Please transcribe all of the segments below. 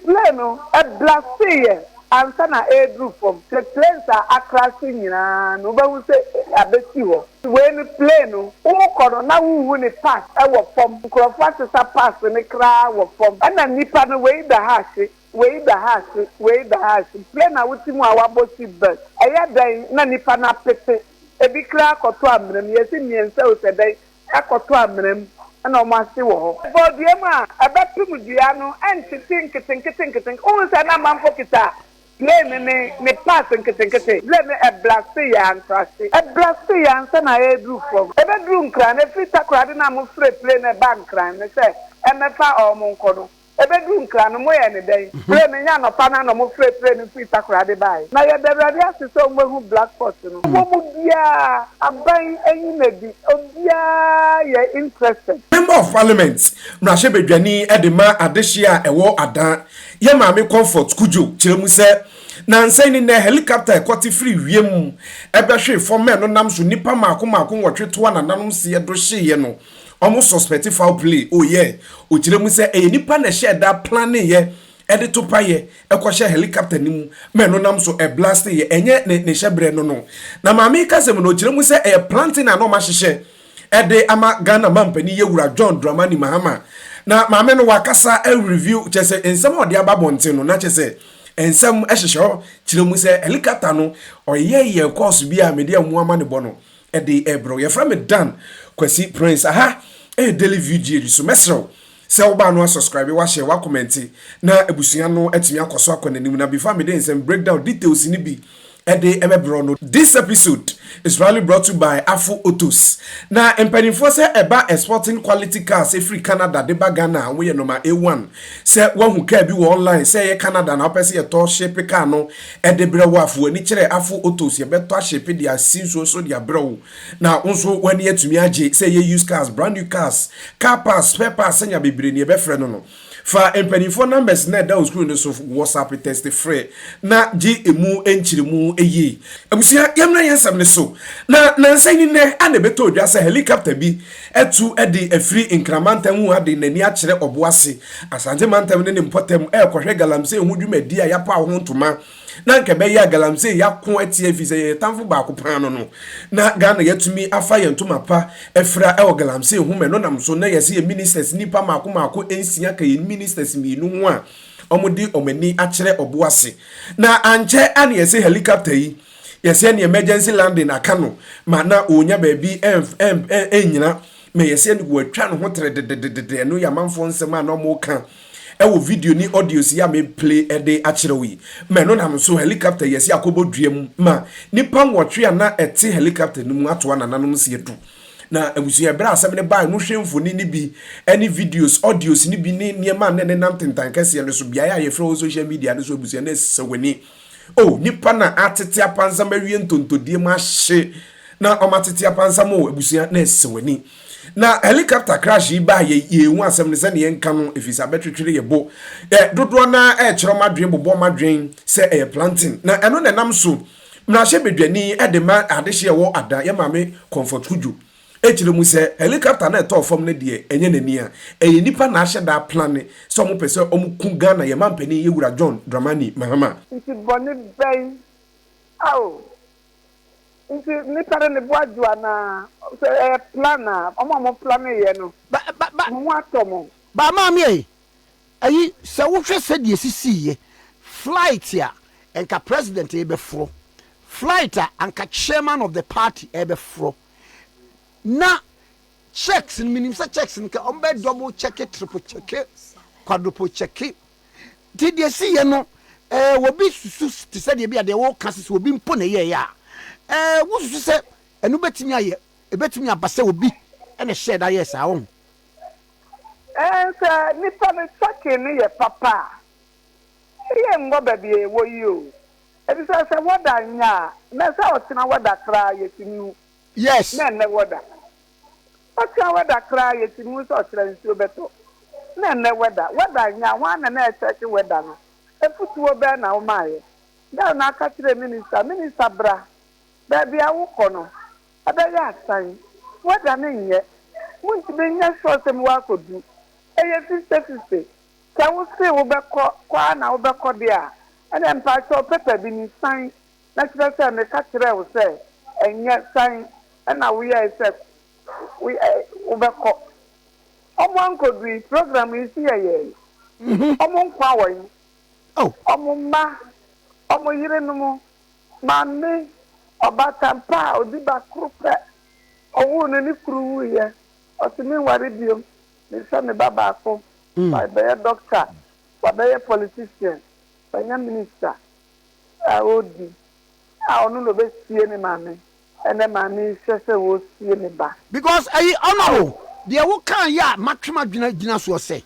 Plane no blasteeɛ ansa na ɛreduru fam. Sɛ planes a akrahye nyinaa no wobɛhu sɛ abɛsi hɔ. Wei no plane no wokɔ no na wonhu ne parts wɔ fam. Nkurɔfoɔ asesa parts no koraa wɔ fam. Ɛna nnipa no wei da ha ahye, wei da ha ahye, wei da ha ahye. Plane a wote mu a wabɔ seat belt. Ɛyɛ dɛn na nnipa no apete? Ebi koraa kɔtɔ amena mu. Yɛse mmiɛnsa o sɛ dɛn kɔtɔ amena mu na wɔn ase wɔ hɔ. Bɔ dua mu a, ɛbɛpem dua no ntete nketenkete nketenkete. Wohu sɛ na amanfoɔ kita plane no ne ne parts nketenkete. Plane no ɛblaste yɛ ankrahye. Ɛblaste yɛ ansa na ɛreduru fam. Ɛbɛduru Nkran no, ɛfiri Takoradi no a mofrɛ plane no ɛbaa Nkran no sɛ ɛmmɛfa wɔn nkɔ no, Ɛbɛduru Nkran no, moyɛɛ no dɛn? Plane no, ɛnyɛ anɔpa no ara na wɔfrɛɛ plane no firii Takoradi baeɛ. Na yɛda Awurade ase sɛ wɔahu Black Pot no. Wɔn mu biara, aban ayi no adi, obiara yɛ interested. Member of Parliament, mmarahyɛbadwani de ma adehye a ɛwɔ Adan, yɛ Maame Comfort Cudjoe kyerɛ mu sɛ, Nansa yi ne nnɛ helicopter a ɛkɔte firi wiem bɛhwee fam ma ɛno nam so nnipa mmaako mmaako nwɔtwe toa nananom seɛ do hyeeɛ no, Ɔmo suspect foul play oh yeah Ɔkyerɛ mu sɛ ɛyɛ nipa na ɛhyɛɛ da planeyɛ ɛde to payɛ ɛkɔhyɛ helicopter no mu ma ɛno nam so ɛblasteyɛ ɛnyɛ ne ne hyɛbrɛ no no Na maame yi kasa mu no ɔkyerɛ mu sɛ ɛyɛ planting a na ɔmo ahyehyɛ ɛde ama Ghana mampanin yɛwura John Dramani Mahama Na maame no wakasa review kyerɛ sɛ nsɛm a ɔde aba abɔnten no na kyerɛ sɛ nsɛm ɛhyehyɛ hɔ kyerɛ mu sɛ helicopter no ɔyɛɛ yɛ course bi a mede ɛho amanebɔ no de rebrɛ wo. Yɛfrɛ me Dan Kwasi Prince. Aha ɛyɛ Daily View GH so. Mɛsrɛ wo sɛ wobaa no asubscribe, wahyɛ, wakɔmɛnte na abusua no atumi akɔ so akɔ n'anim. Na before mede nsɛm breakdown details no bi ɛde ɛbɛbrɛ no. This episode is proudly brought to you by Afo Autos. Na mpanimfoɔ sɛ ɛba exporting quality cars ɛfiri Canada de ba Ghana a, wɔyɛ nɔma A1. Sɛ woahu car bi wɔ online sɛ ɛyɛ Canada na wopɛ sɛ yɛtɔ ship car no de brɛ wo a, fa w'ani kyerɛ Afo Autos, yɛbɛtɔ ahyepe de asi nsuo so de abrɛ wo na wo nso w'ani atumi agye. Sɛ ɛyɛ used cars, brand new cars, car parts, spare parts, sɛnea bebree ne yɛbɛfrɛ no no. Fa mpanimfoɔ numbers no a ɛda wo screen no so WhatsApp, text, frɛ na gye emu nkyerɛmu yie. Abusua, yɛmmra yɛn nsɛm no so. Na nnansa yi ne nnɛ a na ɛbɛtɔ dwa sɛ helicopter bi atu de afiri Nkran mantam ho de n'ani akyerɛ Ɔboase, Asante mantam ne ne mpɔtam rekɔhwɛ galamsey ho dwumadi a yɛapaw ho ntoma na anka ɛbɛyɛ a galamsey yɛako atia efisɛ yɛn tamfo baako paa no no na Ghana yɛatumi afa yɛn ntoma pa afira wɔ galamsey ho ma ɛno nam so na yɛse yɛn ministers nnipa mmaako mmaako nsia ka yɛn ministers mmienu ho a wɔde wɔn ani akyerɛ Ɔboase na ankyɛ a na yɛse helicopter yi Yɛsɛ ne emergency landing aka no ma na ɔnya baabi ɛnnyina ma yɛsɛ no wɔatwa ne ho teredededede. Ɛno yɛ amanfoɔ nsɛm a na wɔka ɛwɔ video ne audios yi a me play ɛde akyerɛ wo yi. Ma ɛno nam so helicopter yɛsɛ akɔbɔ dua mu ma nipa nwɔtwe a na ɛte helicopter no mu atoa nananom seɛ du. Na abusua ɛberɛ a asɛm no baeɛ no hwɛ mfoni no bi ɛne videos, audios no bi ne nneɛma a na ɛnenam tentan kɛseɛ no so beaeɛ a yɛfrɛ wɔ social media no so abusua na ɛsɛ w'ani. Oh, nipa na atete apansam awie ntontodie mu ahye na ɔma atete apansam o, abusua na ɛsɛ w'ani. Na helicopter crash yi baa yɛ yɛhu asɛm no sɛdeɛ yɛnka no ɛfiri sɛ abɛtwetwere yɛ bo. Ɛ dodoɔ no ara ɛrekyerɛ ɔma adwene bobɔ ɔma adwene sɛ ɛyɛ planting na ɛno na ɛnam so mmarahyɛ badwani de ma adehyeɛ ɛwɔ Ada yɛ maame Comfort Cudjoe. Ɛkyerɛ mu sɛ helicopter no a ɛtɔɔ fam no deɛ ɛnyɛ n'ani a, ɛyɛ nnipa na ahyɛ da aplane sɛ wɔn pɛ sɛ wɔn ku Ghana yɛn mampanin yɛwura John Dramani Mahama. Nti bɔne bɛn ao nti nipa no ne bo adwo anaa sɛ ɛyɛ plan a wɔn a wɔn plane yɛ no Ba ba ba. mo ho atɔ mo. Ba maame ei, ayi sɛ wohwɛ sɛdeɛ ɛsisiiɛ, flight a nka president rebɛforɔ, flight a anka chairman of the party rebɛforɔ, Na checks no menim sɛ checks no ka wɔn bɛ double check triple check quadruple check nti deɛ si yɛ no ɛɛ wɔbi susu te sɛ deɛ bi a deɛ wɔka sisi obi mpo na ɛyɛ yɛ a ɛɛ wosusu sɛ ɛno bɛtumi ayɛ ɛbɛtumi aba sɛ obi ɛna ɛhyɛ da yɛ saa wɔn. Ɛɛ sɛ nipa no checking no yɛ papa a ɛyɛ mmɔ baabi a ɛwɔ yi o efisɛ sɛ wɔda nyɛ a na sɛ ɔkyena wɔda koraa yɛtumi hu. Yes. Na ɛnnɛ wɛda. Ɔkyena wɛda koraa yɛtumi hu sɛ ɔkyena nsuo bɛtɔ. Na ɛnnɛ wɛda. Wɛda nyɛ a, hwan na na ɛkyɛke wɛda no? Afutuo bɛn na womaeɛ? Dɛn na aka kyerɛɛ minista? Minista bra, baabi a wokɔ no, ɛbɛyɛ asan. Wɛda no nyɛ. Montumi nyɛ sure sɛ mowɔ akɔdu. Ɛyɛ fifte fifte. Sɛ wo se wobɛkɔ, kɔ ara na wobɛkɔ deɛ a, ɛnneɛ mpakyɛw paper bi ni, sign na kyerɛ sɛ meka kyerɛɛ wo sɛ ɛnyɛ, sign ɛna woyɛe sɛ wobɛkɔ. Ɔmo ankodu yi, program yi so yɛyɛe. Ɔmo nkwa wɔ he? Ɔmo mma, ɔmo yerenom, maame, ɔbaatan pa a odi ba koro pɛ, ɔwoo no ne kuru wuiɛ, ɔse menware biom, mehwɛ me ba baako, wabɛyɛ doctor, wabɛyɛ politician, wanya minister a ɔredi a ɔno na ɔbɛsie ne maame. Ɛnɛ maame yi hwɛ sɛ wɔresie ne ba. Because ɛyi honourable deɛ wo kaa yɛ a matwe m'adwene agyina soɔ sɛ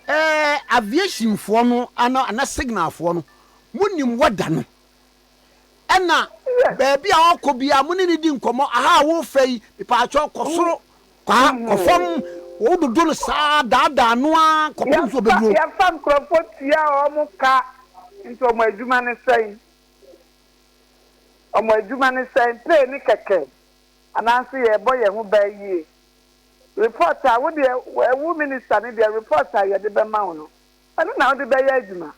ɛɛ aviation foɔ no ana ana signal foɔ no mo nim weather no ɛna baabi a ɔkɔ biara mo ne no di nkɔmɔ aha a wo fɛ yi mepaakyɛw kɔ soro kɔ ha kɔ fam wo dodo no saa daadaa no ara kɔpem so ɔbɛduro. Yɛfa nkurɔfoɔ tua wɔn ka nti wɔn adwuma ne sɛn? Wɔn adwuma ne sɛn? Pay ne kɛkɛ anaase yɛrebɔ yɛn ho ban yie? Report a wo deɛ wo minister no deɛ report a yɛde bɛma wo no ɛno na wode bɛyɛ adwuma.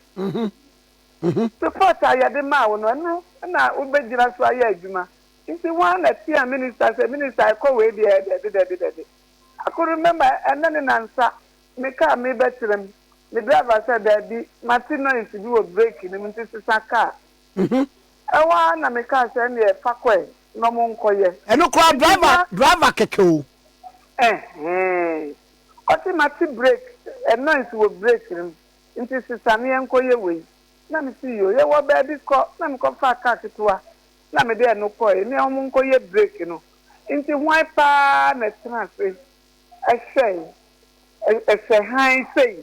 Report a yɛde maa wo no ɛno na wobɛgyina so ayɛ adwuma. Nti hwan na tea minister sɛ minister ɛkɔ wei deɛ dabi dabi dabi. I could remember ɛnnɛ ne nansa me car merebɛkyerɛ mu me driver sɛ dabi mate noise bi wɔ brake no mu nti sesa car. Ɛhɔ ara na mekaa sɛ ɛnneɛ fa kɔ ɛ na ɔmo nkɔyɛ. Ɛno koraa Nti driver hwan. driver kɛkɛ o. Ɛhɛn. Ɔse mate brake ɛ noise wɔ brake no mu nti sesa na yɛnkɔyɛ wei. Na mese yoo yɛwɔ baabi kɔ na mekɔfaa car ketewa na mede ɛno kɔe ne ɔmo nkɔyɛ brake no. Nti hwan paa na ɛtena ase hwɛe ɛhwɛ hann sei?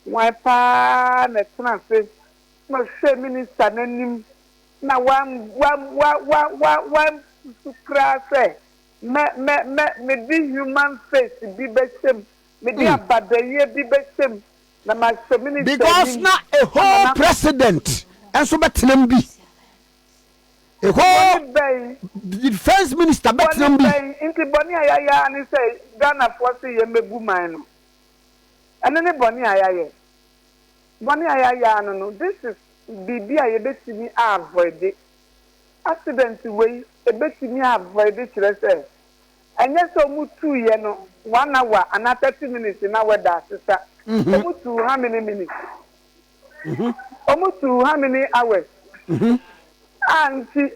Hwan paa na ɛtena ase na ɔhwɛɛ minista no anim na wan wan wa wa wa wansusu koraa sɛ mɛ mɛ mɛ mede human face bi bɛhyɛ mu, mede abadayɛ bi bɛhyɛ mu na mahyɛ minista Because anim na a ama whole no. president nso bɛtena mu bi. A whole Bɔne bɛn? defence minister bɛtena Bɔne mu bi. bɛn? Nti bɔne a yɛayɛ ara ne sɛ Ghanafoɔ se yɛmmɛbu man no. Ɛno ne bɔne a yɛayɛ. Bɔne a yɛayɛ ara no no, this is biribi a yɛbɛtumi a avoide. Accident wei ɛbɛtumi a avoide kyerɛ sɛ, ɛnyɛ sɛ wɔn tuiɛ no one hour anaa 30 minutes na weather asesa. Wɔn tuu how many minutes? Wɔn tuu how many hours? A nti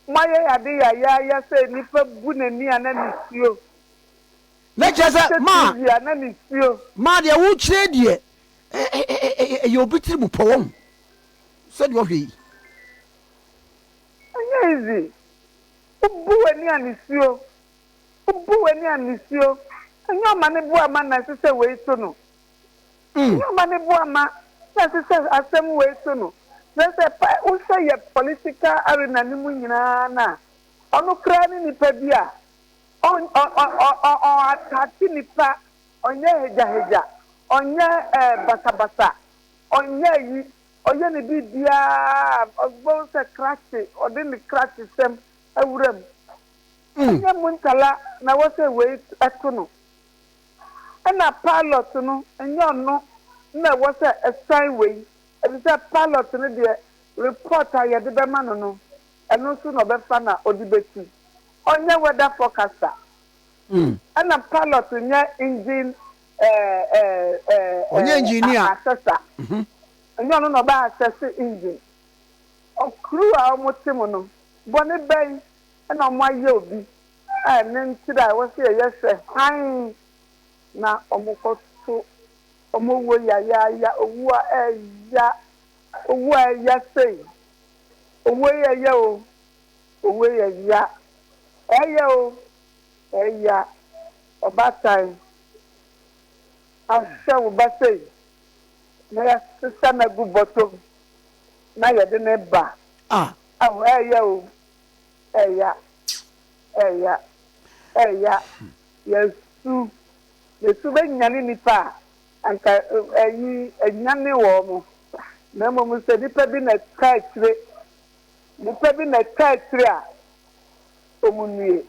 moayɛ ade yayaaya sɛ nipa bu n'ani a na nisuo. Na kyerɛ Nipa sɛ hwɛ maa TV a na nisuo. maa deɛ wokyerɛ deɛ ɛyɛ obi tiri mu pɔ wɔn sɛdeɛ ɔhwɛ yi. Ɛnyɛ easy. Wobu w'ani a nisuo. Wobu w'ani a nisuo. Ɛnyɛ ɔma ne bo ama na ɛsɛ sɛ wei to no. Ɛnyɛ ɔma ne bo ama na ɛsɛ sɛ asɛm wei to no. Kyerɛ sɛ pa wohwɛ yɛ political arena no mu nyinaa no a, ɔno koraa ne nipa bi a ɔn ɔ ɔ ɔ ɔ ɔataake nipa Ɔnyɛ hagyahagya, ɔnyɛ basabasa, ɔnyɛ ayi, ɔyɛ ne biribiara a, wobɛhu sɛ krakye, ɔde ne krakyesɛm awura mu. Ɛnyɛ Muntala na ɛwɔ sɛ wei to no. Ɛna pilot no, ɛnyɛ ɔno na ɛwɔ sɛ ɛsan wei, efisɛ pilot no deɛ, report a yɛde bɛma no no, ɛno nso na ɔbɛfa na ɔde bɛtu. Ɔnyɛ weather forecaster. Ɛna pilot nyɛ engine Ɔnyɛ engineer. assessor. Ɛnyɛ ɔno na ɔbɛ assess engine. Crew a wɔn te mu no, bɔne bɛn na wɔn ayɛ obi a ɛno nti a ɛwɔ sɛ yɛyɛ hwɛ hann na wɔn kɔ to wɔn owuo yayaaya, owuo a ɛya, owuo a ɛya sei, owuo yi ɛyɛ o, owuo yi ɛya, ɛyɛ o. Ɛya ɔbaatan ahwɛ wo ba sei na yɛasesa no agu bɔtɔ mu na yɛde no ba. Ah. Ao, ɛya o, ɛya, ɛya, ɛya. Yɛsu, yɛsu bɛnyane nnipa a, anka ayi anyane wɔn. Na mmom sɛ nnipa bi na ɛka akyire, nnipa bi na ɛka akyire a, Wɔn nnue,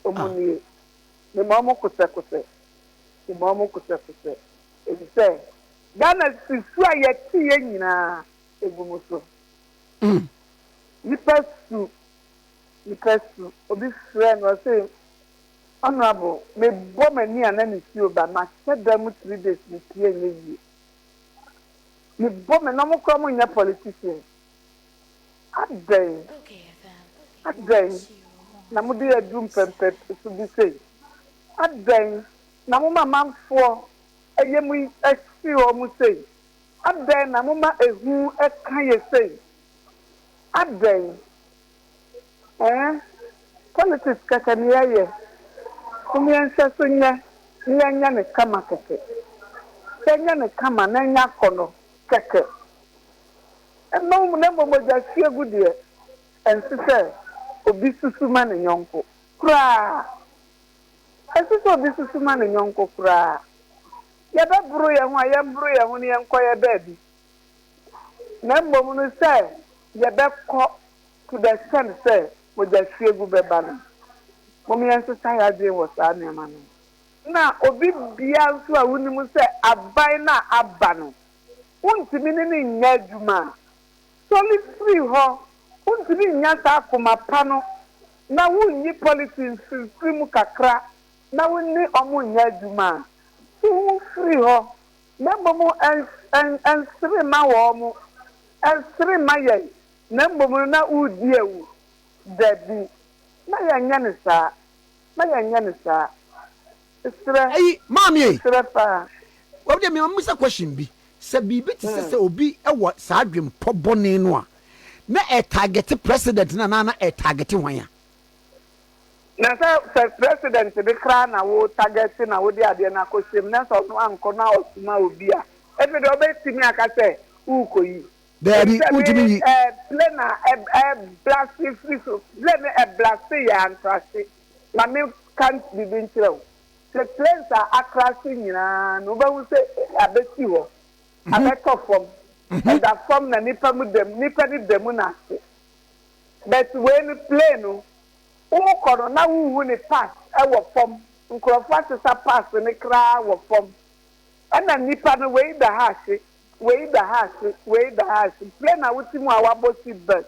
wɔn nnue, mema wɔn kosɛkosɛ, mema wɔn kosɛkosɛ. Efisɛ Ghana su a yɛteeɛ nyinaa egu mo so. Nnipa su, nnipa su. Obi frɛɛ me ɔse Honourable mebɔ m'ani a na nisuo ba, mahyɛ da mu 3 days mepue ɛnyɛ yie. Mebɔ m'ani, na ɔmo koraa ɔmo nyɛ politicians. Adɛn, adɛn na mode aduru mpɛmpɛ so bi sei? Adɛn na moma amanfoɔ yam hye wɔn sei? Adɛn na moma ehu ka yɛ sei? Adɛn? Ɛɛ, politics kɛkɛ na yɛyɛ. Mom yɛnhwɛ so nyɛ na yɛnyɛ no kama kɛkɛ. Yɛnyɛ no kama na ɛnyɛ akɔnnɔ kɛkɛ. Ɛno na mmom mogyahwiegu deɛ, ɛnse sɛ obi susu ma ne yɔnko koraa. Ɛnse sɛ obi susu ma ne yɔnko koraa. Yɛbɛboro yɛn ho a, yɛmboro yɛn ho na yɛnkɔ yɛn baabi. Na mmom no sɛ yɛbɛkɔ to the extent sɛ mogyahwiegu bɛba no, mom yɛnsesa yɛn adwene wɔ saa nneɛma no ho. Na obi biara nso a wonim sɛ aban no a aba no, wontumi ne no nyɛ adwuma a, sɔre firi hɔ. Wontumi nnya saa akoma pa no na wonnyi politics mfiri mu kakra na wo ne wɔn nyɛ adwuma a, tu ho firi hɔ. Na mmom ɛnsere mma wɔn, ɛnsere mma yɛn, na mmom no na woredi awu. Dabi, mma yɛnyɛ no saa, mma yɛnyɛ no saa. Mesrɛ, Ayi, maame ei. mesrɛ paa. Wei deɛ mema misa question bi, sɛ biribi te sɛ sɛ obi wɔ saa adwempɔ bɔne no a, na ɛtargete president no anaa na ɛtargete hwan a? Na sɛ sɛ president bi koraa na wo target na wode adeɛ no akɔhyɛ mu na sɛ ɔno ankɔ na ɔsoma obi a, efi deɛ ɔbɛtumi aka sɛ worekɔyi. Daabi, Efisɛ wontumi me nyi. ɛɛ plane a ɛ ɛblase firi so, plane no ɛblase yɛ ankrahye. Ma me ka biribi nkyerɛ wo. Sɛ planes a akrahye nyinaa no wobɛhu sɛ abɛsi hɔ, abɛtɔ fam, ɛda fam na nipa mu da mu, nipa no da mu na ahye. But wei no plane no wokɔ no na wonhu ne parts wɔ fam, nkurɔfoɔ asesa parts no koraa wɔ fam. Ɛna nnipa no wei da ha ahye, wei da ha ahye, wei da ha ahye. Plane a wote mu a wabɔ seat belt,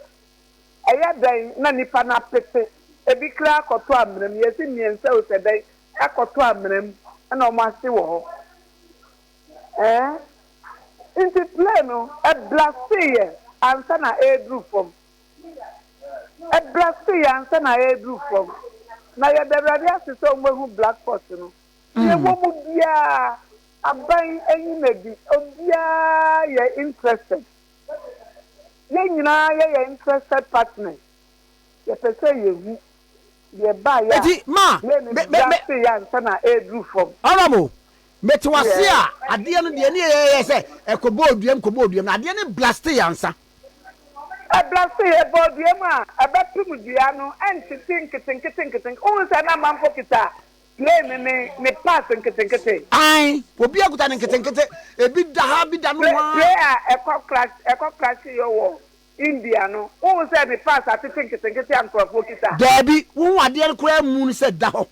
ɛyɛ dɛn na nnipa no apete, ebi koraa kɔtɔ amena mu, yɛse mmiɛnsa o sɛ dɛn, ɛkɔtɔ amena mu ɛna wɔn ahye wɔ hɔ. Ɛɛ nti plane no ɛblasteeɛ ansa na ɛreduru fam. Ɛblasteeɛ ansa na ɛreduru fam. Na yɛda Awurade ase sɛ wɔahu black pot no. Deɛ ɛwɔ mu biara, aban ayi no adi. Obiara yɛ interested. Yɛn nyinaa yɛyɛ interested partners. Yɛpɛ sɛ yɛhu deɛ ɛbaeɛ a Eti ma plane no me me me blasteeɛ ansa na ɛreduru fam. Honourable, mete wase Yes. a adeɛ no deɛ ne yɛyɛ sɛ ɛkɔbɔɔ duam kɔbɔɔ duam na adeɛ no blastee ansa. Ɛblastee, ɛbɔɔ dua mu a, ɛbɛpem dua no, ɛntete nketenkete nketenkete. Wohu sɛ na amanfoɔ kita plane no ne ne parts nketenkete. Ae, obiara kuta ne nketenkete, ebi da ha, bi da nohoa. Plane a ɛkɔ crash, ɛkɔ crasheeɛ wɔ India no, wohu sɛ ne parts atete nketenkete a nkurɔfoɔ kita? Daabi, wohu adeɛ no koraa mu no sɛ ɛda hɔ.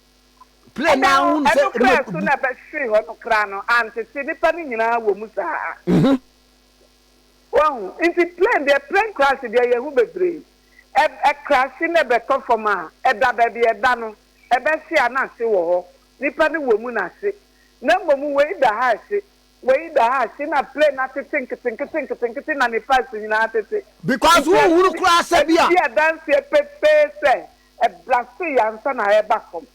Plane Ɛda no ara hɔ, wohu no sɛ ɛno emu koraa abu. so na ɛbɛhwee hɔ no koraa no, antete, nnipa no nyinaa wɔ mu saa. Wahu? Nti plane deɛ, plane crash deɛ yɛhu bebree. Ɛ, ɛcrashe na ɛbɛtɔ fam a, ɛda baabi a ɛda no, ɛbɛhye a na ahye wɔ hɔ. Nnipa no wɔ mu na ahye. Na mmom wei da ha ahye, wei da ha ahye na plane no atete nketenkete nketenkete na ne parts nyinaa atete. Because Nti wonhunu ɛno, koraa sɛ bi ɛno a. di adanseɛ pefee sɛ ɛblastee ansa na ɛreba fam.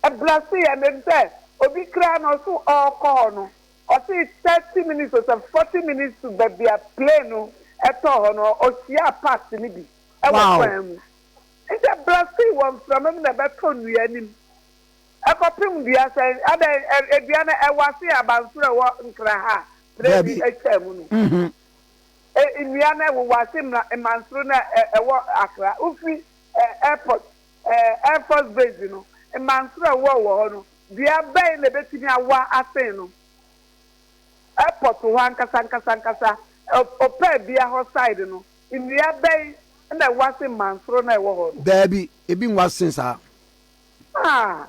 Ɛblastee yɛ, efisɛ obi koraa no ɔso ɔrekɔ hɔ no, Ɔse 30 minutes o sɛ 40 minutes to baabi a plane no tɔɔ hɔ no ɔhyiaa parts no bi wɔ kwan mu. Nti ɛbrasee wɔ mframa mu na ɛbɛtɔ nnua anim ɛkɔpem dua sɛn adɛn dua no ɛwɔ ase abansoro a ɛwɔ Nkran ha a plane no twaa mu no nnua no ɛwowɔ ase mmansoro no a ɛwɔ Accra wofiri airport Air Force Base no mmansoro a ɛwɔ wɔ hɔ no Dua bɛn na ebetumi awa asen no? Airport hɔ ankasa ankasa ankasa, ɔpɛ bea hɔ side no, nnua bɛn na ɛwa sen mansoro no a ɛwɔ hɔ no? Daabi, ebi nwa sen saa. Ah!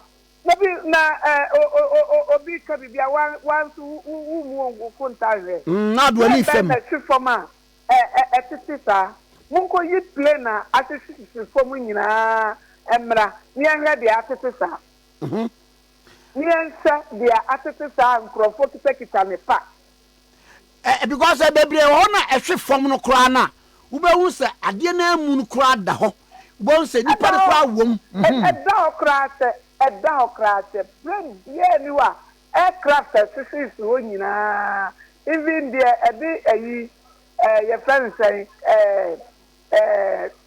Dabi, na eh, o, o, o, o, obi ka biribi a, wa, wa nso wo, wo, wommu wo nkonta nhwɛ. Mm, na ade w'ani Plane bɛn fam. na ɛhwe fam a ɛ, ɛ, ɛtete saa? Monkɔyi plane a ahyehyehyehye fam nyinaa mmra na yɛnhwɛ deɛ atete saa. Ne yɛnhwɛ deɛ atete saa a nkurɔfoɔ kitakita ne pa. Ɛ, because ɛ, bebree wɔ hɔ no a ɛhwe fam no koraa no a, wobɛhu sɛ adeɛ no amu no koraa da hɔ. Wobɛhu sɛ nnipa Ɛda no hɔ, koraa wom. ɛ, ɛda hɔ koraa sɛ, ɛda hɔ koraa sɛ, plane biara nni hɔ a aircraft a ɛsisisisi hɔ nyinaa, even deɛ ɛde ayi, ɛ, yɛfrɛ no sɛn, ɛ, ɛ,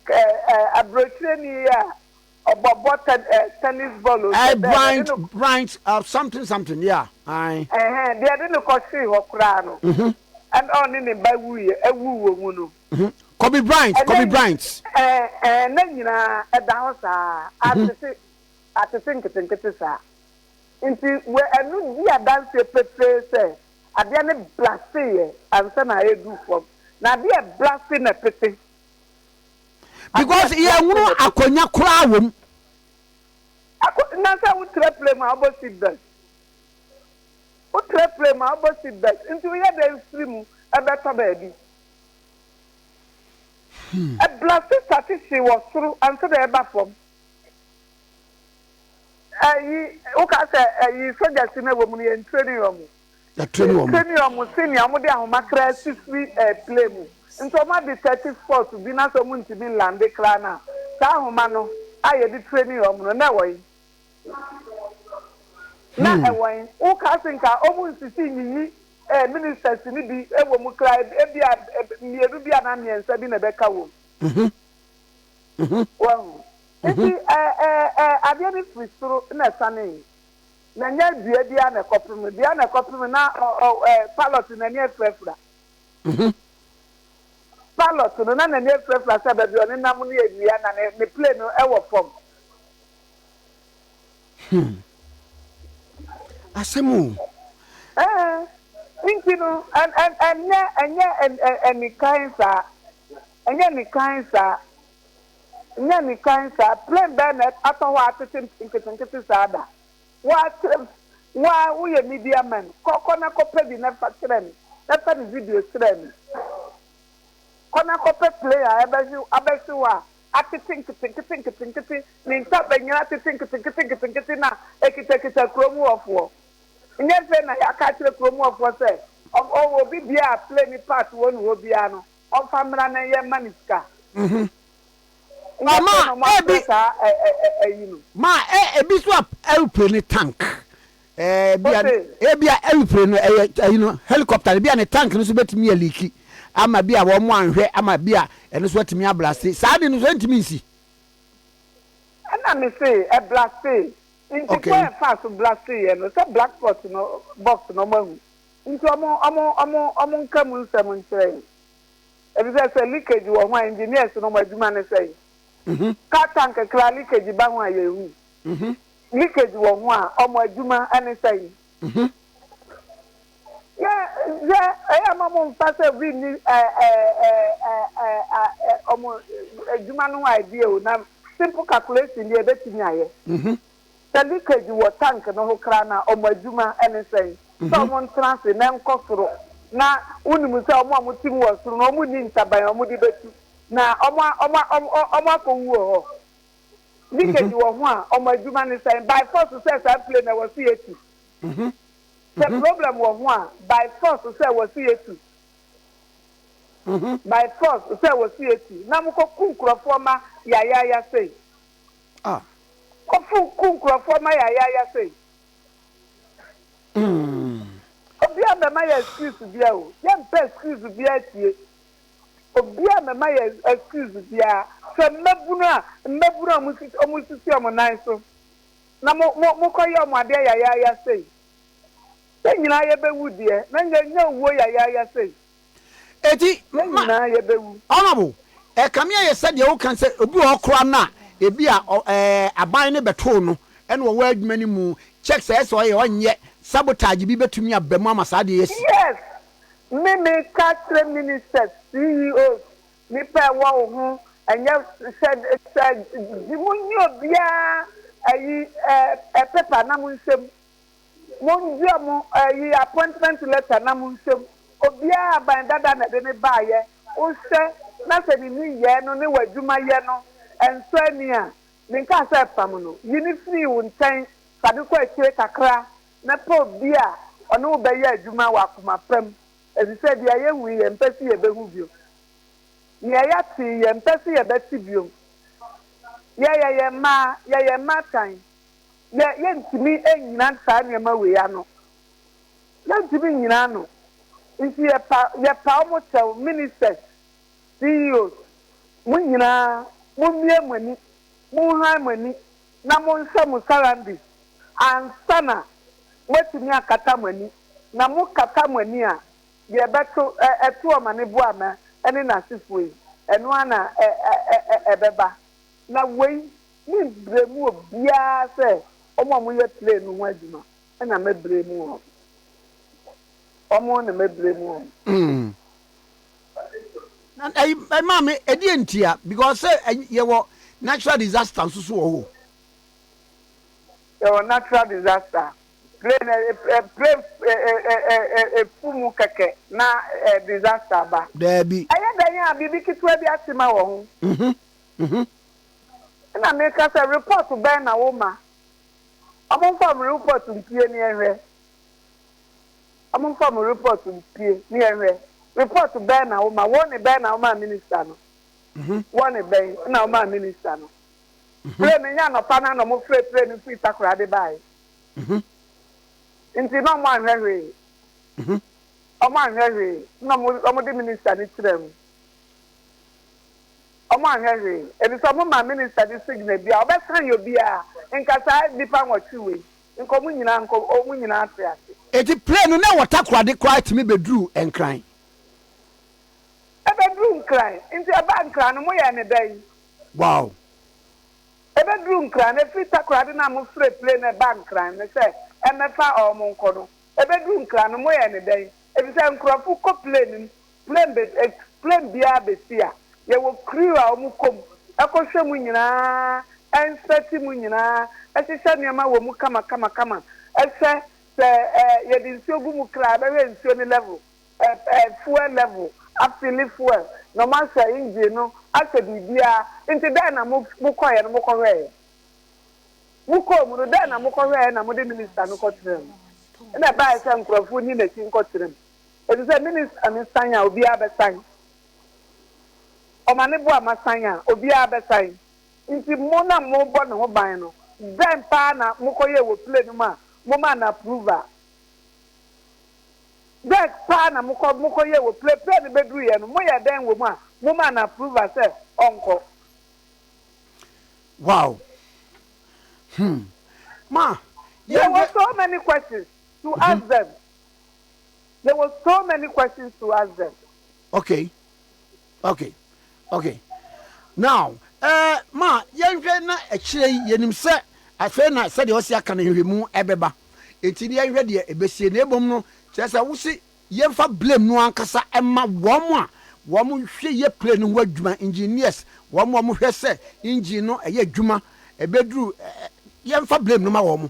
ɛ, ɛ, aburokyireni yi a ɔbɔ bɔ tɛ, ɛ, tennis ball o, sɛ Ɛ, dɛn, ɛde Bryant, no, Bryant, something, something, yeah, ae. ɛhɛn, deɛ ɛde no kɔhwee hɔ koraa no, ɛna ɔne ne ba wuiɛ, ɛwuu wɔ mu no. Kobe Bryant, Ɛnɛ Kobe Bryant. Ɛɛ, ɛɛ, ne nyinaa ɛda hɔ saa, atete, atete nketenkete saa. Nti, wɔ ɛno di adanseɛ pefee sɛ adeɛ no blasteeɛ ansa na ɛreduru fam. Na adeɛ a ɛblaste na ɛpete. Adeɛ a Because ɛblaste yɛnwono na ɛpete. akonnwa koraa wɔ mu. Ako, na sɛ wotra plane mu a, wobɔ seat belt. Wotra plane mu a, wobɔ seat belt. Nti woyɛ dɛn firi mu bɛtɔ baabi? Ɛblase sate hye wɔ soro ansa na ɛba fam. Ɛyi, woka sɛ ɛyi soldiers no ɛwɔ mu no yɛn training wɔn. Yɛtraining wɔn. Training wɔn sɛnea wɔde ahoma koraa sifiri ɛɛ plane mu. Nti wɔn ade thirty spot bi na sɛ wɔn ntumi nlande koraa no a, saa ahoma no a yɛde training wɔn no na ɛwɔ he? Na ɛwɔ he? Woka se nka wɔn nsisi nyiyi eh, ministers no bi wɔ mu koraa, ebia mmienu bi anaa mmiɛnsa bi na ɛbɛka wɔ mu. Wahu? Nti adeɛ no firi soro na ɛsanee, na nyɛ dua biara na ɛkɔpem, dua na ɛkɔpem na pilot n'ani afirafira. Pilot no na n'ani afirafira sɛ baabi a ɔnenam no yɛ nnua na ne plane no wɔ fam. Hmm. Asɛm o. Ɛɛ, nti no, ɛnyɛ ɛnyɛ anikan saa. Ɛnyɛ anikan saa. Ɛnyɛ anikan saa. Plane bɛn na atɔ hɔ atete nketenkete saa da? Woakyerɛ wo woyɛ media man. Kɔ kɔ na kɔpɛ bi na fa kyerɛ me. Na fa ne video kyerɛ me. Kɔ na kɔpɛ plane a ɛbɛhwe abɛhwe hɔ a atete nketenkete nketenkete, ne ntaban nyinaa atete nketenkete nketenkete na ɛkitakita kurom hɔfoɔ. Nyɛ afei na yɛaka akyerɛ kurom hɔfoɔ sɛ ɔ obi biara a plane part wɔ ne hɔ biara no, ɔmfa mmra na yɛmma no sika. Nyɛ afei na Ma ebi wɔakyerɛ saa ɛ ɛ ɛ ayi no. ma ɛ ebi nso a aeroplane ne tank ɛɛ bi a Ose. ebi a aeroplane no ɛyɛ ɛyi no helicopter no bi a ne tank no nso betumi aliki ama bi a wɔn anhwɛ ama bi a ɛno nso atumi ablase saa de no nso ɛntumi nsi. Ɛna me se ɛblastee nti kwan a ɛfaa so blasteeɛ no sɛ black pot no box no ɔmo ahu nti ɔmo ɔmo ɔmo ɔmo nka mu nsɛm nkyerɛ yɛn efisɛ sɛ leakage wɔ ho a engineers no ɔmo adwuma ne sɛn car tank koraa leakage ba ho a yɛhu Leakage wɔ ho a, wɔn adwuma ne sɛn? Yɛ yɛ ɛyɛ ma mo nfa sɛ obi nni ɛ ɛ ɛ ɛ ɛ wɔn adwuma no ho idea o na simple calculation deɛ ebetumi ayɛ. Sɛ leakage wɔ tank no ho koraa na wɔn adwuma ne sɛn? Sɛ wɔn ntena ase na ɛnkɔ soro na wonim sɛ wɔn a wɔte mu wɔ soro no wɔn nni ntaban a wɔde betu na wɔn wɔn wɔn akɔwu wɔ hɔ. Leakage wɔ ho a, wɔn adwuma ne sɛn? By force sɛ saa plane no ɛwɔ sɛ yɛtu. Sɛ problem wɔ ho a, by force sɛ ɛwɔ sɛ yɛtu. By force sɛ ɛwɔ sɛ yɛtu. Na mokɔ ku nkurɔfoɔ ma yayaaya sei. Kɔfo ku nkurɔfoɔ ma yayaaya sei. Obiara mmɛma yɛ excuse biara o. Yɛmpɛ excuse biara tie. Obiara mmɛma yɛn excuse biara. Sɛ mmabunu a, mmabunu a wɔsisi wɔsisi wɔn nan so na mo mo mokɔyɛ wɔn adeɛ yayaaya sei. Yɛn nyinaa yɛbɛwu deɛ, na nyɛ nyɛ owuo yayaaya sei. Eti Yɛn ma nyinaa yɛbɛwu. Honourable, ɛkame ayɛ sɛ deɛ woka no sɛ obi wɔ hɔ koraa no a ebi a ɔ ɛɛ aban no bɛtoo no ɛna ɔwɔ adwuma no mu, checks a ɛsɛ sɛ ɔyɛ ɔnyɛ, sabotage bi bɛtumi aba mu ama saa adeɛ yi asi. Yes! Me me ka kyerɛ ministers, CEOs, nipa ɛwɔ wo ho ɛnyɛ sɛ sɛ gye mo nyi obiara. ayi ɛ paper na monhyɛ mu. Mongye ɔmo ayi appointment letter na monhyɛ mu. Obiara aban dada na ɛde no baayɛ. Wohwɛ na sɛ ne nneyɛɛ no ne w'adwuma yɛ no ɛnsɔ ani a, menkaa sɛ pam no. Yi no firi wo nkyɛn fa no kɔ akyire kakra na pɛ obi a ɔne wo bɛyɛ adwuma wɔ akoma pa mu, efisɛ deɛ yɛahu yi yɛmpɛ sɛ yɛbɛhu bio. Nea yɛate yi yɛmpɛ sɛ yɛbɛte bio. Yɛ yɛyɛ mmaa, yɛyɛ mmaatan, yɛ yɛntumi nnyina saa nneɛma wei ano. Yɛntumi nnyina ano. Nti yɛpa yɛpa wɔn kyɛw, ministers, CEOs, mo nyinaa mommue mo ani, monhan mo ani na monhwɛ mo surroundings ansa na moatumi akata mo ani. Na mokata mo ani a, deɛ ɛbɛto ɛ ɛto ɔmane Boamah ne n'asefoɔ yi, ɛno ara na ɛ ɛ ɛ ɛbɛba. Na wei, membrɛ mu obiara sɛ wɔn a wɔyɛ play no ho adwuma na mɛbrɛ mu wɔn. Wɔn na mɛbrɛ mu wɔn. Na ɛyi maame ɛdeɛ ntia because sɛ yɛwɔ natural disaster nso so wɔ hɔ. Yɛwɔ natural disaster. Plane ɛ plane ɛ efu mu kɛkɛ na ɛ disaster ba. Daabi. Ɛyɛ dɛn a biribi ketewa bi ate ma wɔ ho. Mhm mhm. Ɛna meka sɛ report bɛn na wo ma? Ɔmo nfa ɔmo report mpue ne yɛnhwɛ. Ɔmo nfa ɔmo report mpue ne yɛnhwɛ. Report bɛn na wo ma? Wɔne bɛn na wo maa minister no? Wɔne bɛn na wo maa minister no? Plane no nyɛ anɔpa no ara na ɔmo frɛ plane no firi Takoradi baeɛ. Nti na ɔmo anhwɛ hwee. Ɔmo anhwɛ hwee na ɔmo ɔmo de minister no kyerɛɛ mu. Ɔmo anhwɛ hwee. Efisɛ ɔmo maa minister no signal bi a ɔbɛsan obiara. Nka saa nnipa nwɔtwe wei nka ɔmo nyinaa nka ɔmo nyinaa te ase. Enti plane no na ɛwɔ Takoradi koraa tumi bɛduruu Nkran. Ɛbɛduruu Nkran. Nti ɛbaa Nkran no moyɛɛ no dɛn? Wow. Ɛbɛduruu Nkran no, ɛfiri Takoradi no a mofrɛɛ plane no ɛbaa Nkran no sɛ ɛmmɛfa wɔn nkɔ no, ɛbɛduruu Nkran no moyɛɛ no dɛn? Efisɛ nkurɔfo kɔ plane no mu, plane bɛ, plane biara bɛsi a, yɛwɔ crew a wɔkɔ mu kɔhwɛ mu nyinaa, inspect mu nyinaa, hyehyɛ nneɛma wɔ mu kamakamakama, hwɛ sɛ yɛde nsuo gu mu koraa a, bɛhwɛ nsuo no level. Fuel level, afili fuel na ɔmo ahwɛ engine no ahwɛ biribiara nti dɛn na mo mo kɔeɛ no mo kɔhwɛeɛ? Mo kɔɔ mu no dɛn na mo kɔhwɛeɛ na mode minister no kɔtenaa mu? Ɛna ɛbaeɛ sɛ nkorɔfoɔ nni n'akyi nkɔtena mu efisɛ minister no san a obiara bɛsan, ɔma ne bo ama san a obiara bɛsan nti mo na mobɔ ne ho ban no dɛn paa na mokɔyɛɛ wɔ plane no mu a momaa no approval? Dɛn paa na mokɔ mokɔ yɛɛ wɔ play play no bɛduru yɛ no moyɛɛ dɛn wɔ mu a momaa no approval sɛ ɔnkɔ. Wow hmm ma There were so many questions to ask them there were so many questions to ask them. Okay okay okay now eh, ma yɛnhwɛ na akyire yi yɛnim sɛ afei na sɛdeɛ ɔsi aka no nhwehwɛmu ɛbɛba nti ne yɛnhwɛ deɛ ɛbɛsie na mmom no kyerɛ sɛ wosi yɛmfa blame no ankasa ɛma wɔn a wɔn hwɛ yɛ plane no ho adwuma engineers wɔn a wɔhwɛ sɛ engine no ɛyɛ adwuma ɛbɛduru yɛmfa blame no ma wɔn.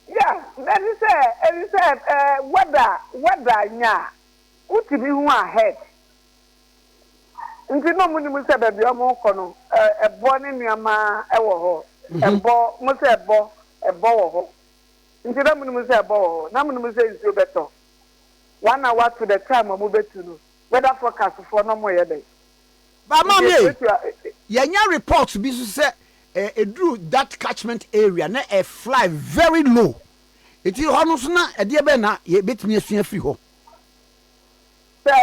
Yeah, ɛne sɛ ɛne sɛ ɛɛ weather weather nya a wotumi hu ahead nti na ɔmo nim sɛ baabi a ɔmo kɔ no ɛbɔ ne nneɛma wɔ hɔ ɛbɔ mo sɛ ɛbɔ ɛbɔ wɔ hɔ nti na mo nim sɛ ɛbɔ wɔ hɔ na mo nim sɛ nsuo bɛtɔ one hour to the time ɔmo bɛtu no weather forecast foɔ na ɔmo yɛ dɛn. Ba maame ei, yɛnya report bi nso sɛ ɛduru that catchment area na ɛ fly very low. Nti hɔ no nso na ɛdeɛ bɛn na yɛbɛtumi asua afiri hɔ? Sɛ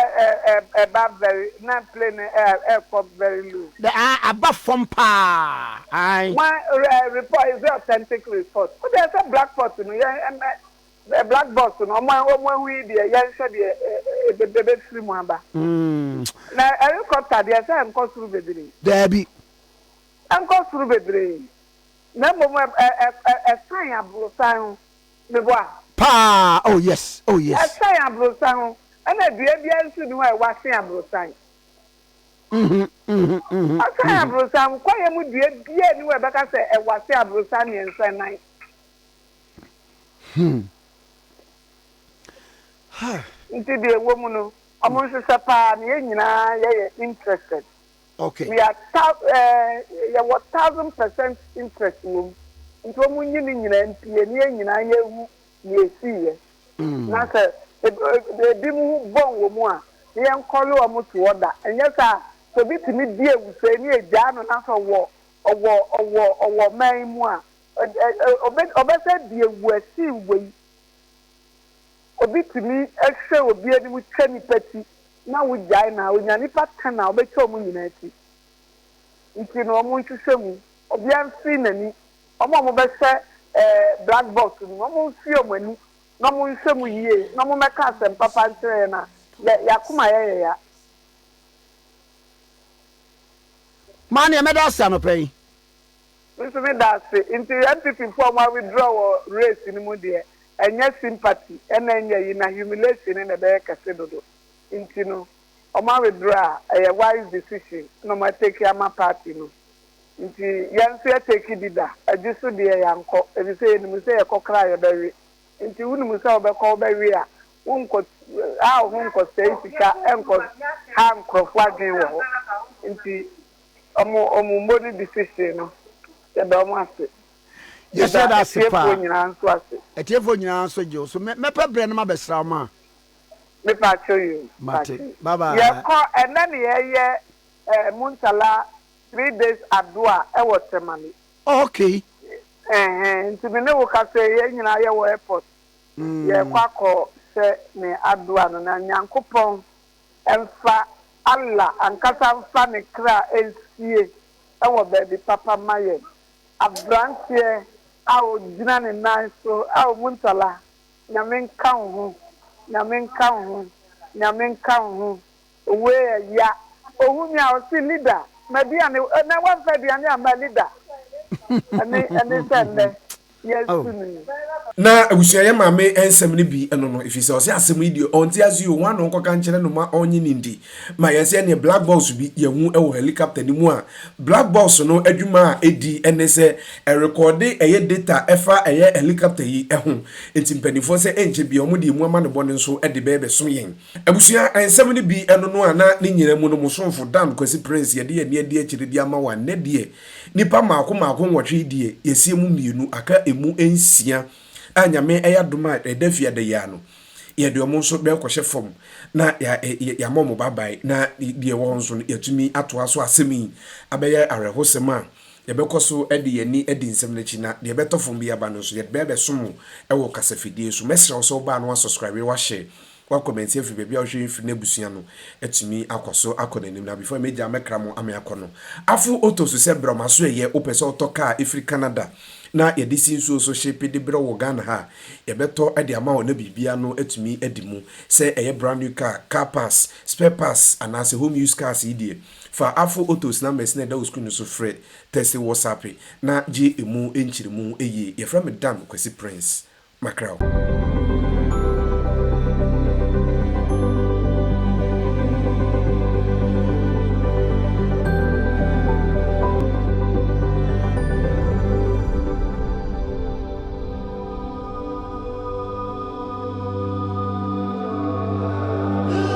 ɛba very, na plane no ɛkɔ very low. Dɛ aba fam paa ae. Wan report, is it authentic report? Wo deɛ sɛ black pot no yɛn black box no ɔmo ɔmo ahu yi deɛ yɛnhwɛ deɛ ɛbɛfiri mu aba. Na helicopter deɛ sɛ ɛnkɔ soro bebree. Daabi. Ɛnkɔ soro bebree. Na mmom ɛsan aborosan ho. Meboa? Paa, oh yes, oh yes. Ɛsan aborosan ho. Ɛna dua biara nso nni hɔ a ɛwa sen aborosan. Ɔsɛe aborosan, kwaeɛ mu dua biara nni hɔ a ɛbɛka sɛ ɛwɔ ase aborosan mmiɛnsa nnan. Nti deɛ ɛwɔ mu no, wɔnhwehwɛ paa na yɛn nyinaa yɛyɛ interested. Okay. We are thou eh, yɛwɔ 1000% interest wɔ mu. Nti wɔnyi ne nyinaa mpue na yɛn nyinaa yɛhu nea esiiɛ. Na sɛ ebinom ho bɔn wɔ mu a, na yɛnkɔle wɔn to order. Ɛnyɛ saa a, sɛ obi tumi di awusɛe na yɛgyaa no na sɛ ɔwɔ ɔwɔ ɔwɔ ɔwɔ ɔman yi mu a, ɔbɛ ɔbɛsan adi awu asen wei. Obi tumi hwɛ obi anim twa nipa ti na wogyae no a, onya nipa ten a, ɔbɛtwa wɔn nyinaa ti. Nti no wɔnhwehwɛ mu. Obiara mfiri n'ani. Wɔn a wɔbɛhwɛ black box no, wɔmfiri wɔn ani na wɔnhwɛ mu yie na wɔmmɛka asɛm papa nkyerɛ yɛn a, yɛ yɛn akoma yɛ yɛn ya. Maa neɛ mɛda ase anɔpa yi. Me nso me da ase. Nti NPP foɔ a wɔn a withdraw wɔ race no mu deɛ, ɛnyɛ sympathy ɛna ɛnyɛ yi na humiliation no na ɛbɛyɛ kɛse dodo. Nti no wɔn a withdraw a, ɛyɛ wise decision na wɔn a take ama party no. Nti yɛn nso yɛ take bi da. Adwo so deɛ yɛankɔ efisɛ yɛnim sɛ yɛkɔ koraa a yɛbɛwe. Nti wonim sɛ wobɛkɔ wobɛwe a, wonkɔ ha wo ho nkɔsɛe sika nkɔ ha nkorɔfoɔ adwene wɔ hɔ. Nti ɔmo ɔmo mmɔ ne decision no, yɛda ɔmo ase. Yɛsɛ Yɛda da ase paa. atiefoɔ nyinaa nso ase. Atiefoɔ nyinaa nso gye wo so. Mɛ mɛpɛ berɛ na mabɛsra wo ma. Me paakyɛw yi o, Mate. paakyɛw yi. Bye bye. Yɛkɔ ɛnɛ ne yɛyɛ eh, Muntala 3 days adoa ɛwɔ Tamale. Oh, okay. Ɛhɛn, nti me ne wo kasa yi, yɛn nyinaa yɛwɔ airport. Yɛrekɔ akɔ hyɛ ne adoa no na Nyankopɔn mfa Allah ankasa mfa ne kra nsie wɔ baabi papa ma yɛn. Abranteɛ a ogyina ne nan so ao Muntala Nyame nka wo ho, Nyame nka wo ho, Nyame nka wo ho. Owue yɛ ya. Ohu me a ɔse leader m'aduane ɛnɛ wamfa aduane amma leader ɛne ɛne sɛ nnɛ yɛasu no yi. Na abusua yɛ maame nsɛm no bi no no efisɛ ɔse asɛm yi deɛ ɔnte ase o hwan na ɔnkɔka nkyerɛ no ma ɔnye no ndi ma yɛn sɛ ɛneɛ black box bi yɛhu wɔ helicopter no mu a black box no adwuma a ɛdi ne sɛ ɛrekɔde ɛyɛ data ɛfa ɛyɛ helicopter yi ho nti mpanimfoɔ sɛ ɛnkyɛ bia wɔn de ɛmu amanebɔ no nso de bɛɛbɛso yɛn. Abusua nsɛm no bi no no a na ne nyina mu no mo somfo Dan Kwasi Prince yɛde yɛn ani adi akyire de ama wo a nnɛ deɛ nnipa mmaako mmaako nwɔtwe yi deɛ yɛasie mu mmienu aka ɛmu nsia a Nyame ɛyɛ adom a ɛda fiada yi ara no yɛde wɔn nso bɛkɔhyɛ fam na yɛama wɔn babae na deɛ ɛwɔ hɔ nso no yɛatumi atoa so asɛm yi abɛyɛ awerɛhosɛm a yɛbɛkɔ so de yɛn ani adi nsɛm no akyi na deɛ ɛbɛtɔ fam bi aba no nso yɛde bɛbɛsom wo wɔ kasafidie so. Mɛsrɛ wo sɛ wobaa na woasubscribe, woahyɛ Woakɔmɛnti afiri baabi a wohwɛ yi firi na abusua no atumi akɔ so akɔ n'anim. Na before mɛgya mɛkra mo ame akɔ no, afo auto so sɛ brɛ ɔma so ɛyɛ wopɛ sɛ wotɔ car ɛfiri Canada na yɛde si nsuo so shipe de brɛ wo wɔ Ghana ha a, yɛbɛtɔ de ama wo na biribiara no atumi adi mu. Sɛ ɛyɛ brand new car, car parts, spare parts anaasɛ home use cars yi deɛ, fa afo autos numbers no a ɛda wo screen no so frɛ, tɛste, whatsappe na gye ɛmu nkyerɛmu yie. Yɛfrɛ me Dan Kwasi Prince. Mackerel.